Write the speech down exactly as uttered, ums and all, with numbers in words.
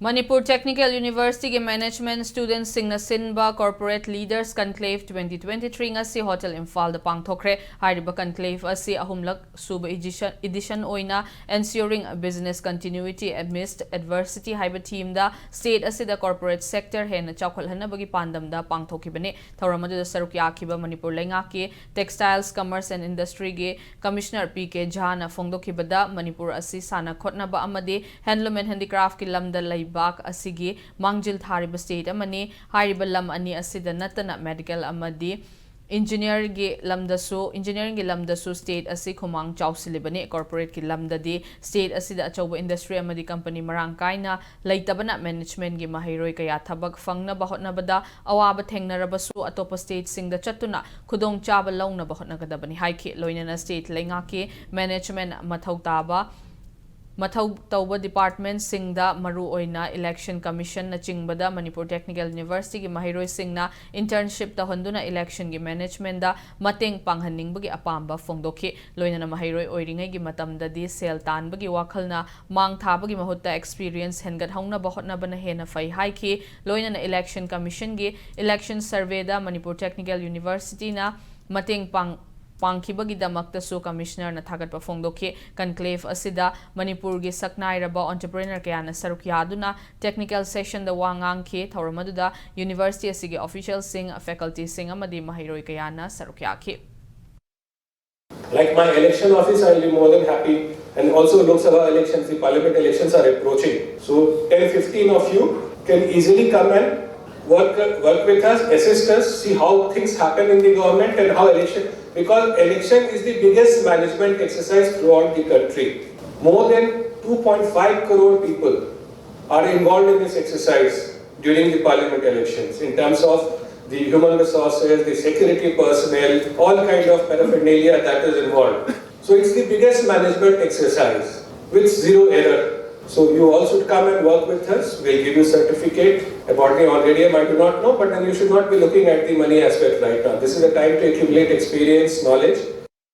Manipur technical ꯌꯨꯅꯤꯚꯔꯁꯤꯇꯤꯒꯤ management ꯁ꯭ꯇꯨꯗꯦꯟꯠꯁꯤꯡꯅ ꯁꯤꯟꯕ Corporate Leaders Conclave twenty twenty-three ꯉꯁꯤ ꯍꯣꯇꯦꯜ ꯏꯝꯐꯥꯜꯗ ꯄꯥꯡꯊꯣꯛꯈ꯭ꯔꯦ꯫ ꯍꯥꯏꯔꯤꯕ conclave ꯑꯁꯤ ꯑꯍꯨꯝꯂꯛ ꯁꯨꯕ edition ꯑꯣꯏꯅ Ensuring Business Continuity Amidst Adversity ꯍꯥꯏꯕ themeꯗ state ꯑꯁꯤꯗ corporate sector ꯍꯦꯟꯅ ꯆꯥꯎꯈꯠꯍꯟꯅꯕꯒꯤ ꯄꯥꯟꯗꯝꯗ ꯄꯥꯡꯊꯣꯛꯈꯤꯕꯅꯤ꯫ ꯊꯧꯔꯝ ꯑꯗꯨꯗ ꯁꯔꯨꯛ ꯌꯥꯈꯤꯕ ꯃꯅꯤꯄꯨꯔ ꯂꯩꯉꯥꯛꯀꯤ Textiles, Commerce and Industryꯒꯤ Commissioner P K Jhaꯅ ꯐꯣꯡꯗꯣꯛꯈꯤꯕꯗ, Manipur ꯑꯁꯤ ꯁꯥꯟꯅ ꯈꯣꯠꯅꯕ ꯑꯃꯗꯤ Handloom and Handicraftꯀꯤ ꯂꯝꯗ ꯂꯩꯕꯥꯛ ꯑꯁꯤꯒꯤ ꯃꯥꯡꯖꯤꯜ ꯊꯥꯔꯤꯕ state ꯑꯃꯅꯤ꯫ ꯍꯥꯏꯔꯤꯕ ꯂꯝ ꯑꯅꯤ ꯑꯁꯤꯗ ꯅꯠꯇꯅ medical ꯑꯃꯗꯤ engineerꯒꯤ ꯂꯝꯗꯁꯨ, engineeringꯒꯤ ꯂꯝꯗꯁꯨ state ꯑꯁꯤ ꯈꯨꯃꯥꯡ ꯆꯥꯎꯁꯤꯜꯂꯤꯕꯅꯤ꯫ Corporateꯀꯤ ꯂꯝꯗꯗꯤ state ꯑꯁꯤꯗ ꯑꯆꯧꯕ industry ꯑꯃꯗꯤ company ꯃꯔꯥꯡ ꯀꯥꯏꯅ ꯂꯩꯇꯕꯅ managementꯀꯤ ꯃꯍꯩꯔꯣꯏ ꯀꯌꯥ ꯊꯕꯛ ꯐꯪꯅꯕ ꯍꯣꯠꯅꯕꯗ ꯑꯋꯥꯕ ꯊꯦꯡꯅꯔꯕꯁꯨ ꯑꯇꯣꯞꯄ stateꯁꯤꯡꯗ ꯆꯠꯇꯨꯅ ꯈꯨꯗꯣꯡꯆꯥꯕ ꯂꯧꯅꯕ ꯍꯣꯠꯅꯒꯗꯕꯅꯤ ꯍꯥꯏꯈꯤ꯫ ꯂꯣꯏꯅꯅ state ꯂꯩꯉꯥꯛꯀꯤ management ꯃꯊꯧ ꯇꯥꯕ ꯃꯊꯧ ꯇꯧꯕ departmentꯁꯤꯡꯗ, ꯃꯔꯨꯑꯣꯏꯅ Election Commissionꯅꯆꯤꯡꯕꯗ, ꯃꯅꯤꯄꯨꯔ ꯇꯦꯛꯅꯤꯀꯦꯜ ꯌꯨꯅꯤꯚꯔꯁꯤꯇꯤꯒꯤ ꯃꯍꯩꯔꯣꯏꯁꯤꯡꯅ internship ꯇꯧꯍꯟꯗꯨꯅ electionꯒꯤ managementꯗ ꯃꯇꯦꯡ ꯄꯥꯡꯍꯟꯅꯤꯡꯕꯒꯤ ꯑꯄꯥꯝꯕ ꯐꯣꯡꯗꯣꯛꯈꯤ꯫ ꯂꯣꯏꯅꯅ ꯃꯍꯩꯔꯣꯏ ꯑꯣꯏꯔꯤꯉꯩꯒꯤ ꯃꯇꯝꯗꯗꯤ ꯁꯦꯜ ꯇꯥꯟꯕꯒꯤ ꯋꯥꯈꯜꯅ ꯃꯥꯡ ꯊꯥꯕꯒꯤ ꯃꯍꯨꯠꯇ experience ꯍꯦꯟꯒꯠꯍꯧꯅꯕ ꯍꯣꯠꯅꯕꯅ ꯍꯦꯟꯅ ꯐꯩ ꯍꯥꯏꯈꯤ꯫ ꯂꯣꯏꯅꯅ Election Commissionꯒꯤ election surveyꯗ ꯃꯅꯤꯄꯨꯔ ꯇꯦꯛꯅꯤꯀꯦꯜ ꯌꯨꯅꯤꯚꯔꯁꯤꯇꯤꯅ ꯃꯇꯦꯡ ꯄꯥꯡ ꯄꯥꯡꯈꯤꯕꯒꯤꯗꯃꯛꯇꯁꯨ Commissionerꯅ ꯊꯥꯒꯠꯄ ꯐꯣꯡꯗꯣꯛꯈꯤ꯫ Conclave ꯑꯁꯤꯗ ꯃꯅꯤꯄꯨꯔꯒꯤ ꯁꯛꯅꯥꯏꯔꯕ entrepreneur ꯀꯌꯥꯅ ꯁꯔꯨꯛ ꯌꯥꯗꯨꯅ technical sessionꯗ ꯋꯥ ꯉꯥꯡꯈꯤ꯫ ꯊꯧꯔꯝ ꯑꯗꯨꯗ university ꯑꯁꯤꯒꯤ officialꯁꯤꯡ, facultyꯁꯤꯡ ꯑꯃꯗꯤ ꯃꯍꯩꯔꯣꯏ ꯀꯌꯥꯅ ꯁꯔꯨꯛ ꯌꯥꯈꯤ꯫ Like my election office, I'll be more than happy. And also, Lok Sabha elections, the parliament elections are approaching. So, ten, fifteen of you can easily come and work, work with us, assist us, see how things happen in the government and how election, because election is the biggest management exercise throughout the country. More than two point five crore people are involved in this exercise during the parliament elections in terms of the human resources, the security personnel, all kind of paraphernalia that is involved. So it's the biggest management exercise with zero error. So you all should come and work with us. We'll give you certificate. About the honorarium, I do not know, but then you should not be looking at the money aspect right now. This is a time to accumulate experience, knowledge,